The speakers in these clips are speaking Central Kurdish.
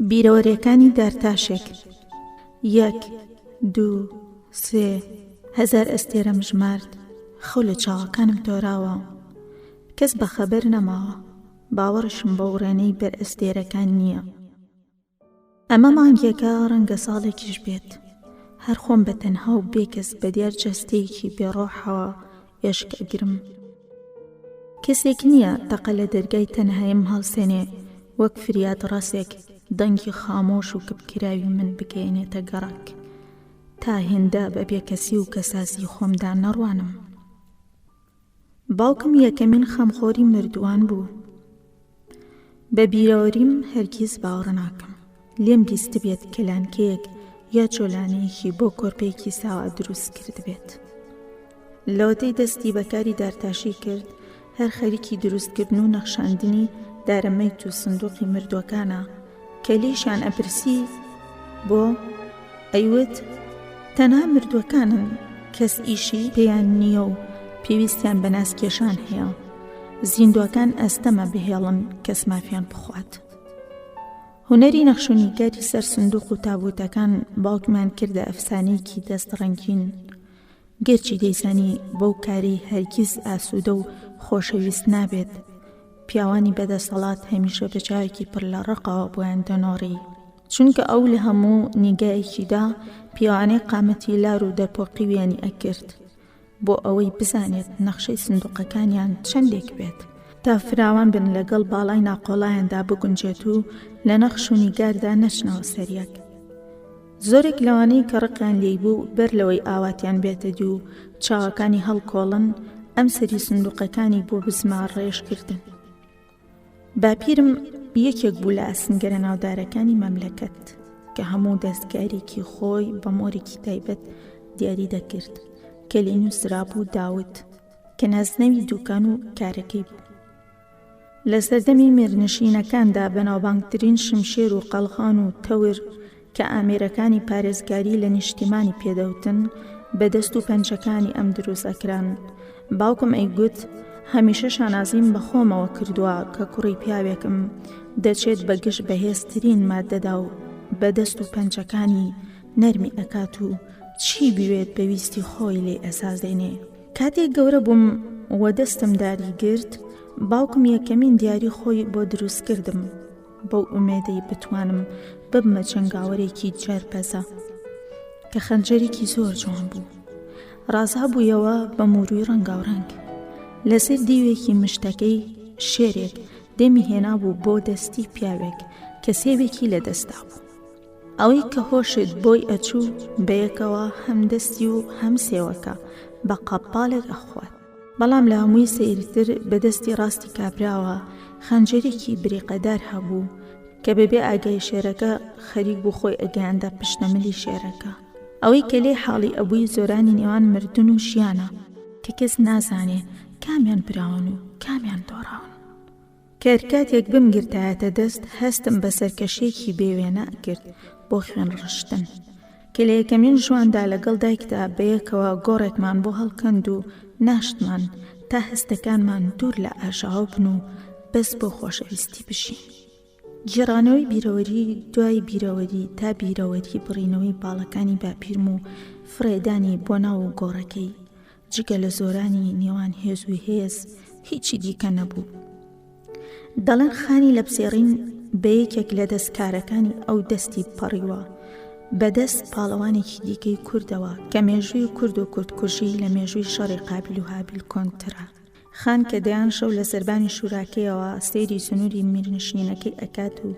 بیرەوەریەکانی دارتاشێک یەک دوو سێ هەزار ئەستێرەم ژمارد خەو لە چاوەکانم تۆراوە کەس بە خەبەر نەماوە باوەڕیشم بەو ڕێنەی بەر ئەستێرەکان نییە ئەمە مانگێکە ڕەنگە ساڵێکیش بێت هەر خۆم بە تەنها و بێکەس بە دیار جەستەیەکی بێڕۆحەوە ئێشک ئەگرم. کەسێک نییە تەقە لە دەرگای تەنهاییم هەڵسێنێ وەک فریادڕەسێک دەنگی خامۆش و کپکراوی من بگەیەنێتە گەڕەک تا هێندە بە بێکەسی و کەساسی خۆمدا نەڕوانم. باوکم یەکەمین خەمخۆری مردووان بوو. بە بیرەوەریم هەرگیز باوەڕ ناکەم لێم بیستبێت کە لانکەیەک یا چۆلانەیەکی بۆ کۆرپەیەکی ساوا دروست کردبێت. لەوەتەی دەستی بە کاری دارتاشی کرد هەر خەریکی دروستکردن و نەخشاندنی دارەمەیت و سندوقی مردووەکانە کە لێیشیان ئەپرسی بۆ؟ ئەیوت تەنها مردووەکانن کەس ئیشی پێیان نییە و پێویستیان بە نازکێشان هەیە زیندووەکان ئەستەمە بهێڵن کەس مافیان بخوات. هونەری نەخشونیگاری سەر سندوق و تابوتەکان باوکمان کردە ئەفسانەیەکی دەست ڕەنگین گەرچی دەیزانی بەو کارەی هەرگیز ئاسوودە و خۆشەویست نابێت، پیاوانی بەدەسەڵات هەمیشە بە چاوێکی پڕ لە ڕقەوە بۆیان دەنۆڕی، چونکە ئەو لە هەموو نیگایەکیدا پیاوانەی قامەتی لار و دەرپۆقیویانی ئەکرد، بۆ ئەوەی بزانێت نەخشەی سندوقەکانیان چەندێک بێت، تا فراوان بن لەگەڵ باڵای ناقۆڵایاندا بگونجێت و لە نەخش و نیگاردا نەچنەوە سەریەک. زۆرێک لەوانەی کە ڕقیان لێی بوو بەر لەوەی ئاواتیان بێتە دی و چاوەکانی هەڵکۆڵن، ئەم سەری سندوقەکانی بۆ بزمار ڕێژ کردن. باپیرم یەکێک بوو لە ئاسنگەرە ناودارەکانی مەملەکەت کە هەموو دەستکارێکی خۆی بە مۆرێکی تایبەت دیاری دەکرد کە لێی نووسرابوو داود کە نازناوی دوکان و کارەکەی بوو. لە سەردەمی میرنشینەکاندا بەناوبانگترین شمشێر و قەڵغان و تەور کە ئامێرەکانی پارێزگاری لە نیشتیمانی پێدەوتن بە دەست و پەنجەکانی ئەم دروست ئەکران. باوکم ئەیگوت، هەمیشە شانازیم بە خۆمەوە کردووە کە کوڕی پیاوێکم دەچێت بە گژ بەهێزترین ماددەدا و بە دەست و پەنجەکانی نەرمی ئەکات و چی بوێت بە ویستی خۆی لێی ئەسازێنێ. کاتێک گەورە بووم و دەستم داری گرت، باوکم یەکەمین دیاری خۆی بۆ دروست کردم، بەو ئومێدەی بتوانم ببمە جەنگاوەرێکی جەربەزە، کە خەنجەرێکی زۆر جوان بوو. ڕازابوویەوە بە موروی ڕەنگاوڕەنگ. لەسەر دیوێکی مشتەکەی شێرێک دەمی هێنابوو بۆ دەستی پیاوێک کە سێوێکی لە دەستدا بوو. ئەوەی کە هۆشت بۆی ئەچوو بەیەکەوە هەم دەستی و هەم سێوەکە بە قەپاڵێک ئەخوات. بەڵام لە هەمووی سەیرتر بە دەستی ڕاستی کابراوە خەنجەرێکی بریقەدار هەبوو کە بە بێ ئاگای شێرەکە خەریک بوو خۆی ئەگەیاندە پشتە ملی شێرەکە. ئەوەی کە لێی حاڵی ئەبووی زۆرانی نێوان مردن و ژیانە کە کەس نازانێ کامیان براوەن و کامیان دۆڕاون. کەر کاتێک بمگرتایەتە دەست هەستم بە سەرکەشیەکی بێ وێنە ئەکرد بۆ خوێن ڕشتن. کە لە یەکەمین ژواندا لەگەڵ دایکدا بەیەکەوە گۆڕێکمان بۆ هەڵکەند و ناشتمان تا هەستەکانمان دوور لە ئاژاوە بن و بەس بۆ خۆشەویستی بژین. گێڕانەوەی بیرەوەری دوای بیرەوەری تا بیرەوەری بڕینەوەی باڵەکانی باپیرم و فڕێدانی بۆ ناو گۆڕەکەی جگە لە زۆرانی نێوان هێز و هێز هیچی دیکە نەبوو. دەڵێن خانی لەپزێڕین بە یەکێک لە دەستکارەکانی ئەو دەستی پەڕیوە بەدەست پاڵەوانێکی دیکەی کوردەوە کە مێژووی کورد و کوردکوژی لە مێژووی شەڕی قابیل و هابیل کۆنترە. خان کە دەیان شەو لە سەربانی شوراکەیەوە سەیری سنووری میرنشینەکەی ئەکات و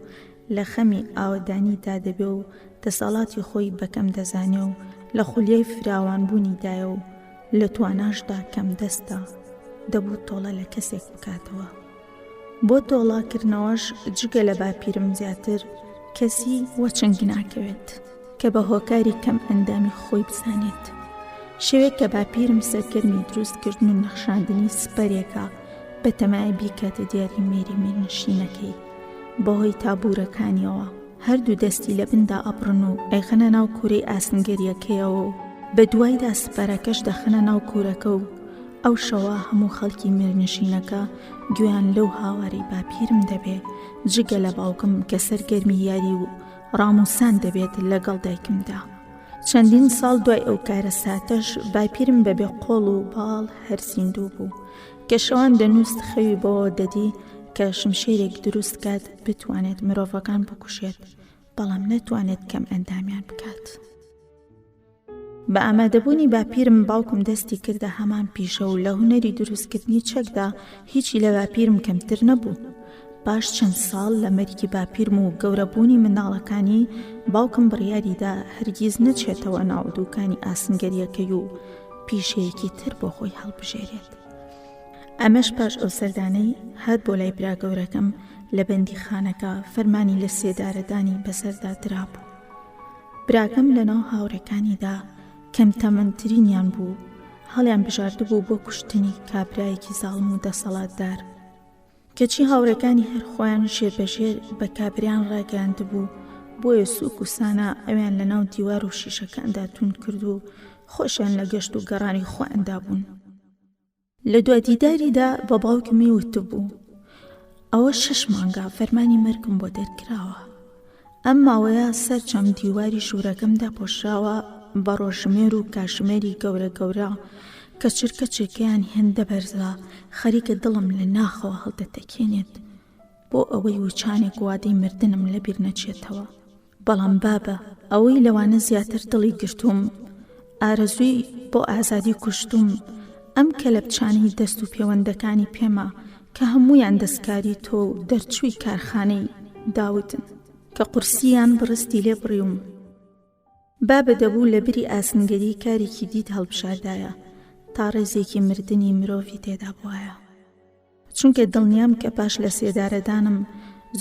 لە خەمی ئاوەدانیدا دەبێ و دەسەڵاتی خۆی بە کەم دەزانێ و لە خولیای فراوانبوونیدایە و لە تواناشدا کەمدەستە، دەبوو تۆڵە لە کەسێک بکاتەوە. بۆ تۆڵەکردنەوەش جگە لە باپیرم زیاتر کەسی وەچنگ ناکەوێت کە بە هۆکاری کەم ئەندامی خۆی بزانێت. شەوێک کە باپیرم سەرگەرمی دروستکردن و نەخشاندنی سپەرێکە بەتەمایە بیکاتە دیاری میری میرنشینەکەی بەهۆی تابوورەکانیەوە هەردوو دەستی لە بندا ئەبڕن و ئەیخەنە ناو کوورەی ئاسنگەریەکەیەوە و بە دوایدا سپەرەکەش دەخەنە ناو کوورەکە و ئەو شەوە هەموو خەڵکی میرنشینەکە. گوێیان لەو هاوارەی باپیرم دەبێ جگە لە باوکم کە سەرگەرمی یاری و ڕامووسان دەبێت لەگەڵ دایکمدا. چەندین ساڵ دوای ئەو کارەساتەش باپیرم بەبێ قۆڵ و باڵ هەر زیندوو بوو. کە شەوان دەنووست خەوی بەوە دەدی کە شمشێرێک دروست کات بتوانێت مرۆڤەکان بکوژێت بەڵام نەتوانێت کەم ئەندامیان بکات. بە ئامادەبوونی باپیرم باوکم دەستی کردە هەمان پیشە و لە هونەری دروستکردنی چەکدا هیچی لە باپیرم کەمتر نەبوو. پاش چەند ساڵ لە مەرگی باپیرم و گەورەبوونی منداڵەکانی، باوکم بڕیاریدا هەرگیز نەچێتەوە ناو دوکانی ئاسنگەرییەکەی و پیشەیەکی تر بۆ خۆی هەڵبژێرێت. ئەمەش پاش ئەو سەردانەی هات بۆ لای برا گەورەکەم لە بەندیخانەکە فەرمانی لە سێدارەدانی بەسەردا درابوو. براکەم لەناو هاوڕێکانیدا کەم تەمەنترینیان بوو، هەڵیان بژاردبوو بۆ کوشتنی کابرایەکی زاڵم و دەسەڵاتدار. کەچی هاوڕێکانی هەر خۆیان ژێربەژێر بە کابریان ڕاگەیاندبوو، بۆیە سووک و سانا ئەویان لەناو دیوار و شیشەکاندا توند کرد و خۆشیان لە گەشت و گەڕانی خۆیاندا بوون. لە دوا دیداریدا بە باوکمی وتبوو، ئەوە شەش مانگە فەرمانی مەرگم بۆ دەرکراوە. ئەم ماوەیە سەرجەم دیواری ژوورەکەم داپۆشراوە بە ڕۆژژمێر و کاتژمێری گەورە گەورە کە چرکە چرکەیان هێندە بەرزە خەریکە دڵم لە ناخەوە هەڵدەتەکێنێت بۆ ئەوەی وچانێک وادەی مردنم لەبیر نەچێتەوە. بەڵام بابە ئەوەی لەوانە زیاتر دڵی گرتووم، ئارەزووی بۆ ئازادی کوشتووم، ئەم کەلەپچانەی دەست و پێوەندەکانی پێمە کە هەموویان دەستکاری تۆ و دەرچووی کارخانەی داودن کە قورسییان بڕستی لێ بڕیوم. بابە دەبوو لە بری ئاسنگەری کارێکی دیت هەڵبژاردایە تا ڕێزێکی مردنی مرۆڤی تێدا بوایە. چونکە دڵنیام کە پاش لە سێدارەدانم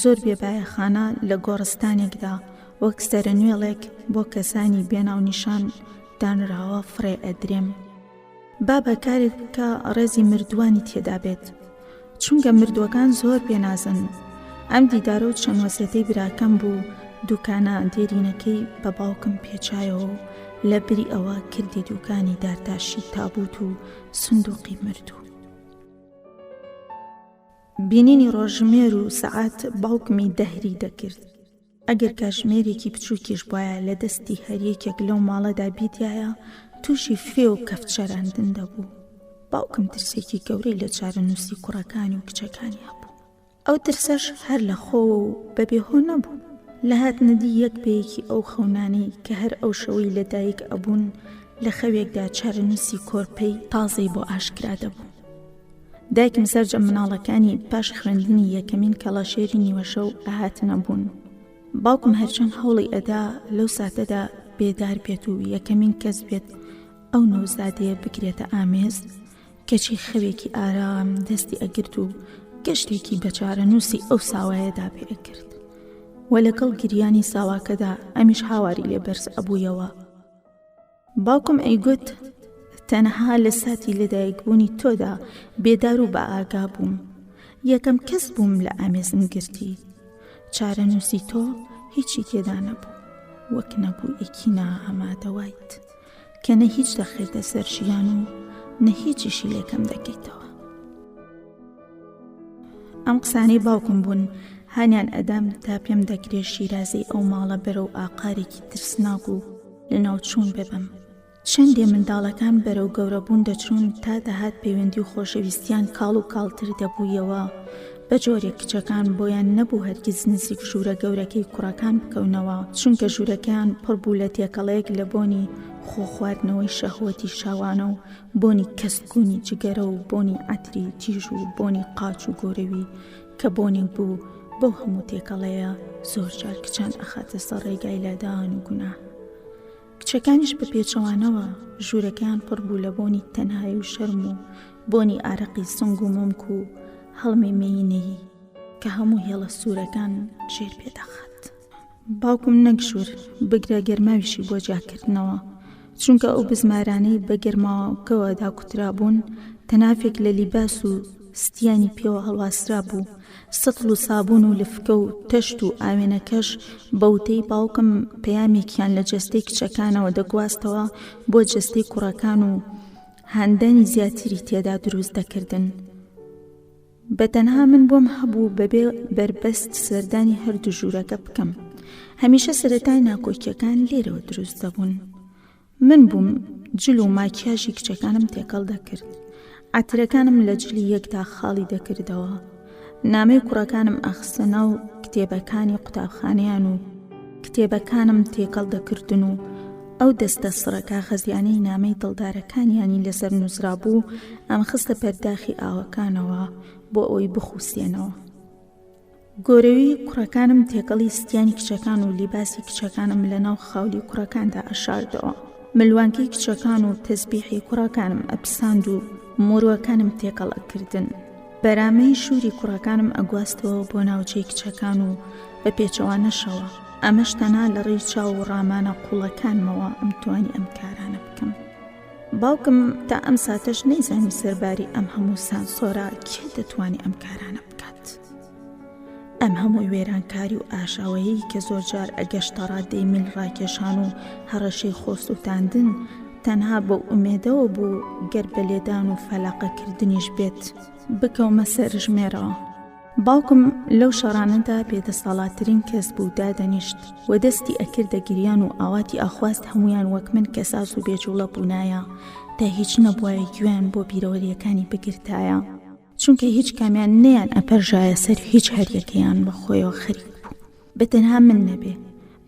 زۆر بێبایەخانە لە گۆڕستانێکدا وەک سەرەنوێڵێک بۆ کەسانی بێناونیشان دانراوە فڕێ ئەدرێم. بابە کارێک بکە ڕێزی مردووانی تێدا بێت، چونکە مردووەکان زۆر بێنازن. ئەم دیدارە و چەند وەسێتەی براکەم بوو دوکانە دێرینەکەی بە باوکم پێچایەوە و لە بری ئەوە کردی دوکانی دارتاشی تابوت و سندوقی مردوو. بینینی ڕۆژژمێر و سەعات باوکمی دەهری دەکرد. ئەگەر کاتژمێرێکی بچووکیش بوایە لە دەستی هەر یەکێک لەو ماڵەدا بیدیایە تووشی فێ و کەفچەراندن دەبوو. باوکم ترسێکی گەورەی لە چارەنووسی کوڕەکانی و کچەکانی هەبوو. ئەو ترسەش هەر لە خۆوە و بە بێ هۆ نەبوو. لە هاتنەدی یەک بە یەکی ئەو خەونانەی کە هەر ئەو شەوەی لە دایک ئەبوون لە خەوێکدا چارەنووسی کۆرپەی تازەی بۆ ئاشکرا دەبوو. دایکم سەرجەم مناڵەکانی پاش خوێندنی یەکەمین کەڵەشێری نیوەشەو ئەهاتنە بوون. باوکم هەرچەند هەوڵی ئەدا لەو ساتەدا بێدار بێت و یەکەمین کەس بێت ئەو نەوزادەیە بگرێتە ئامێز، کەچی خەوێکی ئارام دەستی ئەگرت و گەشتێکی بە چارەنووسی ئەو ساوایەدا پێ ئەکرد و لەگەڵ گریانی ساواکەدا ئەمیش هاواری لێ بەرز ئەبوویەوە. باوکم ئەیگوت تەنها لە ساتی لەدایکبوونی تۆدا بێدار و بەئاگا بووم، یەکەم کەس بووم لە ئامێزم گرتی. چارەنووسی تۆ هیچی تێدا نەبوو، وەک نەبوویەکی نائامادە وایت. کە نە هیچ دەخەیتە سەر ژیان و نە هیچیشی لێ کەم دەکەیتەوە. ئەم قسانەی باوکم بوون هانیان ئەدام تا پێم دەکرێ شیرازەی ئەو ماڵە بەرەو ئاقارێکی ترسناک و لەناوچوون ببەم. چەندێ منداڵەکان بەرەو گەورەبوون دەچوون تا دەهات پەیوەندی و خۆشەویستیان کاڵ و کاڵتر دەبوویەوە، بە جۆرێک کچەکان بۆیان نەبوو هەرگیز نزیک ژوورە گەورەکەی کوڕەکان بکەونەوە، چونکە ژوورەکەیان پڕ بوو لە تێکەڵەیەک لە بۆنی خۆخواردنەوەی شەهوەتی شەوانە و بۆنی کەسکونی جگەرە و بۆنی عەتری تیژ و بۆنی قاچ و گۆرەوی کە بۆنێک بوو بەو هەموو تێکەڵەیە زۆر جار کچان ئەخاتە سەر ڕێگای لادان و گوناه. کچەکانیش بە پێچەوانەوە ژوورەکەیان پڕ بوو لە بۆنی تەنهایی و شەرم و بۆنی ئارەقی سنگ و مەمک و هەڵمی مێینەیی کە هەموو هێڵە سوورەکان ژێر پێ دەخات. باوکم نەک ژوور، بگرە گەرماویشی بۆ جیاکردنەوە، چونکە ئەو بزمارانەی بە گەرماوەکەوە داکوترابوون، تەنافێک لە لیباس و ستیانی پێوە هەڵواسرابوو، سەتڵ و سابوون و لفکە و تەشت و ئاوێنەکەش بە وتەی باوکم پەیامێکیان لە جەستەی کچەکانەوە دەگواستەوە بۆ جەستەی کوڕەکان و هاندانی زیاتری تێدا دروست دەکردن. بە تەنها من بۆم هەبوو بەبێ بەربەست سەردانی هەردوو ژوورەکە بکەم. هەمیشە سەرەتای ناکۆکیەکان لێرەوە دروست دەبوون. من بووم جل و ماکیاژی کچەکانم تێکەڵ دەکرد. عەترەکانم لە جلی یەکدا خاڵی دەکردەوە. نامەی کوڕەکانم ئەخستە ناو کتێبەکانی قوتابخانەیان و کتێبەکانم تێکەڵ دەکردن و ئەو دەستە سڕە کاغەزیانەی نامەی دڵدارەکانیانی لەسەر نووسرابوو ئەمخستە پەرداخی ئاوەکانەوە بۆ ئەوەی بخوسێنەوە. گۆرەوی کوڕەکانم تێکەڵی ستیانی کچەکان و لیباسی کچەکانم لە ناو خاولی کوڕەکاندا ئەشاردەوە. ملوانکەی کچەکان و تەزبیحی کوڕەکانم ئەپساند و مۆروەکانم تێکەڵ ئەکردن. بەرامەی ژووری کوڕەکانم ئەگواستەوە بۆ ناوچەی کچەکان و بە پێچەوانەشەوە. ئەمەش تەنها لە ڕێی چاو و ڕامانە قووڵەکانمەوە ئەمتوانی ئەم کارانە بکەم. باوکم تا ئەم ساتەش نەیزانی سەرباری ئەم هەموو سانسۆرە کێ دەتوانێ ئەم کارانە بکات. ئەم هەموو وێرانکاری و ئاژاوەیەی کە زۆرجار ئەگەشتە ڕادەی میل ڕاکێشان و هەڕەشەی خۆسووتاندن، تەنها بەو ئومێدەوە بوو گەر بە لێدان و فەلاقەکردنیش بێت، بکەومە سەرژمێرەوە. باوکم لەو شەڕانەدا بێدەسەڵاتترین کەس بوو، دادەنیشت و دەستی ئەکردە گریان و ئاواتی ئەخواست هەموویان وەک من کەساس و بێجووڵە بوونایە تا هیچ نەبوایە گوێیان بۆ بیرەوەرییەکانی بگرتایە. چونکە هیچ کامیان نەیان ئەپەرژایە سەر هیچ هەریەکەیان بە خۆیەوە خەریک بوو بە تەنها من نەبێ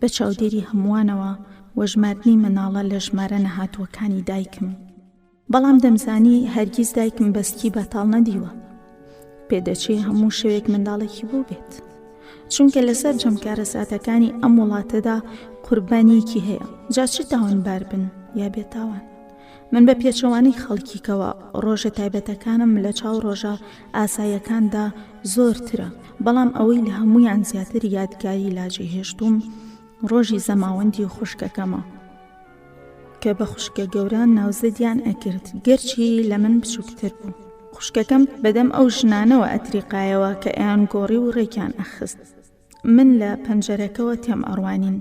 بە چاودێری هەمووانەوە و ژماردنی منداڵە لە ژمارە نەهاتووەکانی دایکم بەڵام دەمزانی هەرگیز دایکم بەسکی بەتاڵ نەدیوە پێدەچێ هەموو شەوێک منداڵێکی بوو بێت چونکە لەسەر جەم کارەساتەکانی ئەم وڵاتەدا قوربانیەکی هەیە جا چ تاوانبار بن یا بێتاوان من بە پێچەوانەی خەڵکیکەوە ڕۆژە تایبەتەکانم لە چاو ڕۆژە ئاساییەکاندا زۆرترە، بەڵام ئەوەی لە هەموویان زیاتر یادگاری لا جێهێشتووم ڕۆژی زەماوەندی خوشکەکەمە کە بە خوشکە گەورە ناوزەدیان ئەکرد گەرچی لە من بچووکتر بوو. خوشکەکەم بەدەم ئەو ژنانەوە ئەتریقایەوە کە ئەیانگۆڕی و ڕێکیان ئەخست. من لە پەنجەرەکەوە تێم ئەڕوانین.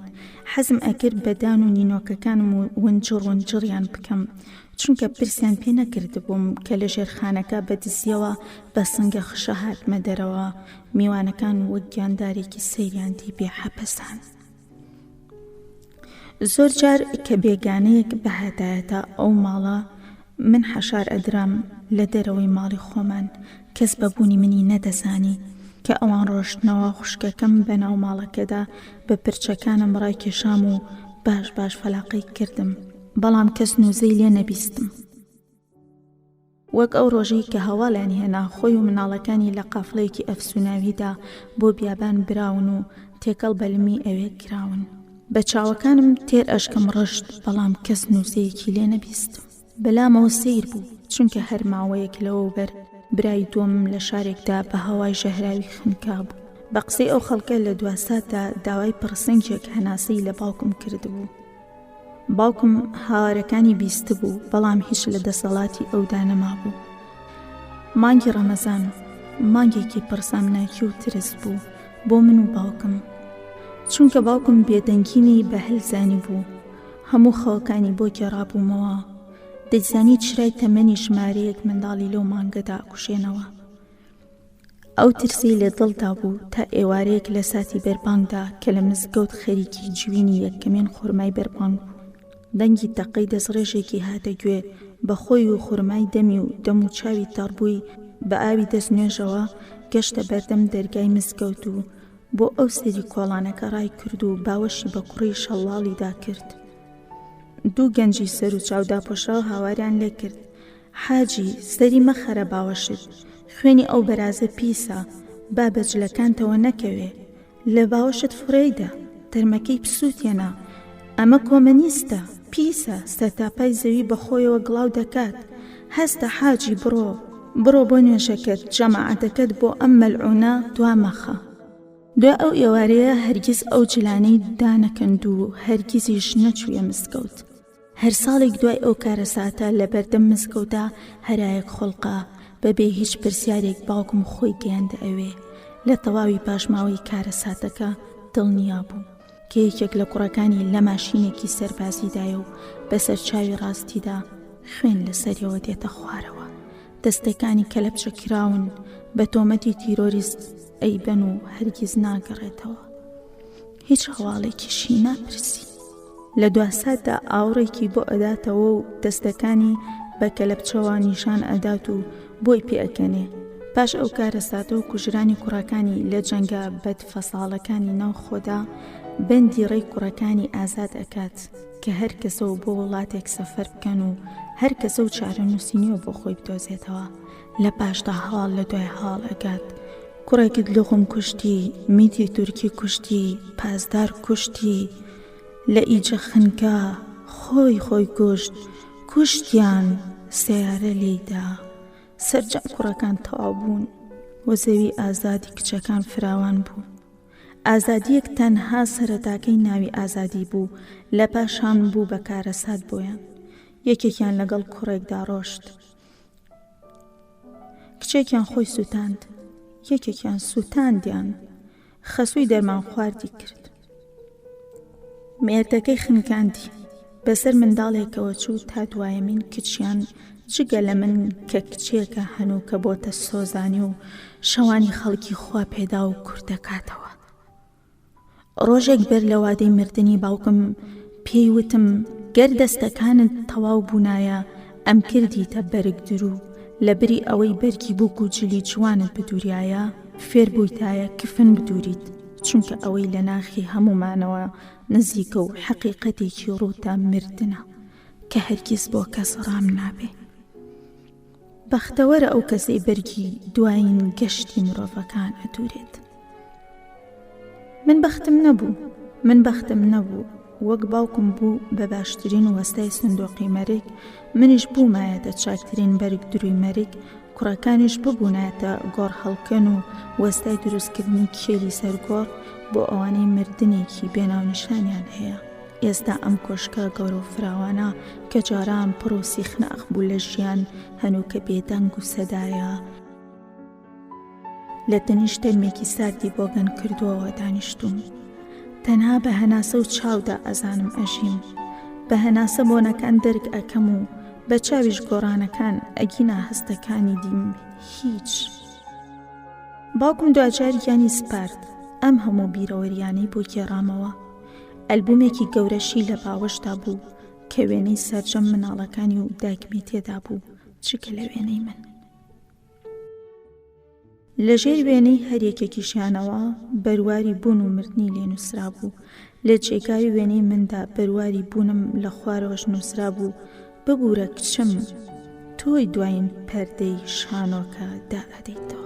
حەزم ئەکرد بە دان و نینۆکەکانم و ونجڕ ونجڕیان بکەم، چونکە پرسیان پێ نەکردبووم کە لە ژێرخانەکە بە دزییەوە بە سنگە خشە هاتمە دەرەوە، میوانەکان وەک گیاندارێکی سەیریان دی بێ حەپەسان. زۆر جار کە بێگانەیەک بهاتایەتە ئەو ماڵە من حەشار ئەدرام لە دەرەوەی ماڵی خۆمان کەس بە بوونی منی نەدەزانی کە ئەوان ڕۆشتنەوە خوشکەکەم بە ناو ماڵەکەدا بە پرچەکانم ڕایکێشام و باش باش فەلاقەی کردم بەڵام کەس نوزەی لێ نەبیستم. وەک ئەو ڕۆژەی کە هەواڵیان هێنا خۆی و مناڵەکانی لە قافڵەیەکی ئەفسوناویدا بۆ بیابان براون و تێکەڵ بە لمی ئەوێ کراون. بە چاوەکانم تێر ئەشکم ڕشت، بەڵام کەس نووسەیەکی لێ نەبیستم. بەلامەوە سەیر بوو، چونکە هەر ماوەیەک لەوەوبەر برای دووەمم لە شارێکدا بە هەوای ژەهراوی خنکابوو. بە قسەی ئەو خەڵکە لە دواساتدا داوای پڕسنگێک هەناسەی لە باوکم کردبوو. باوکم هاوارەکانی بیستبوو، بەڵام هیچ لە دەسەڵاتی ئەودا نەمابوو. مانگی ڕەمەزان مانگێکی پڕ سامناکی و ترس بوو بۆ من و باوکم. چونکە باوکم بێدەنگیمی بە هەل زانیبوو، هەموو خەوەکانی بۆ گێڕابوومەوە. دەیزانی چرای تەمەنی ژمارەیەک منداڵی لەو مانگەدا ئەکوژێنەوە. ئەو ترسەی لە دڵدا بوو تا ئێوارەیەک لە ساتی بەربانگدا کە لە مزگەوت خەریکی جوینی یەکەمین خورمای بەربانگ بوو، دەنگی تەقەی دەستڕێژێکی هاتە گوێ، بە خۆی و خورمای دەمی و دەم و چاوی تەڕبووی بە ئاوی دەستنوێژەوە گەشتە بەردەم دەرگای مزگەوت و بۆ ئەو سەری کۆڵانەکە ڕایکرد و باوەشی بە کوڕی شەڵاڵیدا کرد. دوو گەنجی سەروچاو داپۆشراو هاواریان لێکرد، حاجی، سەری مەخەرە باوەشت، خوێنی ئەو بەرازە پیسە، با بە جلەکانتەوە نەکەوێ. لە باوەشت فڕێی دە، تەرمەکەی بسووتێنە. ئەمە کۆمەنیستە، پیسە، سەرتاپای زەوی بە خۆیەوە گڵاو دەکات. هەستە حاجی بڕۆ، بڕۆ بۆ نوێژەکەت، جەماعەتەکەت بۆ ئەم مەلعوونە دوا مەخە. دوای ئەو ئێوارەیە هەرگیز ئەو جلانەی دانەکەند و هەرگیزیش نەچوویە مزگەوت. هەر ساڵێک دوای ئەو کارەساتە لە بەردەم مزگەوتا هەرایەک خوڵقا، بە بێ هیچ پرسیارێک باوکم خۆی گەیاندە ئەوێ، لە تەواوی پاشماوەی کارەساتەکە دڵنیا بوو، کە یەکێک لە کوڕەکانی لە ماشینێکی سەربازیدایە و بەسەر چاوی ڕاستیدا خوێن لە سەریەوە دێتە خوارەوە. دەستەکانی کەلەپچە کراون، بە تۆمەتی تیرۆریست ئەیبەن و هەرگیز ناگەڕێتەوە. هیچ هەواڵێکیشی ناپرسی. لە دواساتدا ئاوڕێکی بۆ ئەداتەوە و دەستەکانی بە کەلەپچەوە نیشان ئەدات و بۆی پێ ئەکەنێ. پاش ئەو کارەساتە و کوژرانی کوڕەکانی لە جەنگە بەدفەساڵەکانی ناو خۆدا، بەندی ڕێی کوڕەکانی ئازاد ئەکات کە هەر کەسە و بۆ وڵاتێک سەفەر بکەن و هەر کەسە و چارەنووسی نوێ بۆ خۆی بدۆزێتەوە. لە پاشدا هەواڵ لە دوای هەواڵ ئەگات. کوڕێکت لوغم کوشتی، میتی تورکی کوشتی، پاسدار کوشتی، لە ئیجە خنکا، خۆی خۆی کوشت، کوشتیان، سەیارە لێی دا. سەرجەم کوڕەکان تەواو بوون و زەوی ئازادی کچەکان فراوان بوو. ئازادییەک تەنها سەرەتاکەی ناوی ئازادی بوو، لە پاشان بوو بە کارەسات بۆیان. یەکێکیان لەگەڵ کوڕێکدا ڕۆشت. کچێکیان خۆی سووتاند. یەکێکیان سووتاندیان. خەسووی دەرمانخواردی کرد. مێردەکەی خنکاندی. بەسەر منداڵێکەوە چوو تا دوایەمین کچیان جگە لە من کە کچێکە هەنووکە بۆتە سۆزانی و شەوانی خەڵکی خوا پێدا و کورت دەکاتەوە. ڕۆژێک بەر لە وادەی مردنی باوکم پێی وتم گەر دەستەکانت تەواو بوونایە ئەمکردیتە بەرگ دروو لە بری ئەوەی بەرگی بووک و جلی جوانت بدوریایە فێر بوویتایە کفن بدوریت چونکە ئەوەی لە ناخی هەموومانەوە نزیکە و حەقیقەتێکی ڕووتە مردنە کە هەرگیز بۆ کەس ڕام نابێ. بەختەوەرە ئەو کەسەی بەرگی دوایین گەشتی مرۆڤەکان ئەدورێت. من بەختم نەبوو، من بەختم نەبوو، وەک باوکم بوو بە باشترین وەستای سندوقی مەرگ، منیش بوومایەتە چاکترین بەرگ دروی مەرگ، کوڕەکانیش ببوونایەتە گۆڕهەڵکەن و وەستای دروستکردنی کێلی سەر گۆڕ بۆ ئەوانەی مردنێکی بێ ناونیشانیان هەیە. ئێستا ئەم کۆشکە گەورە و فراوانە کە جاران پڕ و سیخناخ بوو لە ژیان، هەنووکە بێدەنگ و سەدایە. لە تەنیشت تەرمێکی ساردی بۆگەن کردووەوە دانیشتووم. تەنها بە هەناسە و چاودا ئەزانم ئەژیم. بە هەناسە بۆنەکان دەرک ئەکەم و بە چاویش گۆڕانەکان، ئەگینا هەستەکانی دیم هیچ. باوکم دواجار گیانی سپارد، ئەم هەموو بیرەوەریانەی بۆ گێڕامەوە. ئەلبومێکی گەورەشی لە باوەشدا بوو کە وێنەی سەرجەم مناڵەکانی و دایکمی تێدا بوو جگە لە وێنەی من. لە ژێر وێنەی هەر یەکێکیشیانەوە بەرواری بوون و مردنی لێ نووسرابوو، لە جێگای وێنەی مندا بەرواری بوونم لە خوارەوەش نووسرابوو، ببوورە کچم، تۆی دوایین پەردەی شانۆکە دائەدەیتەوە.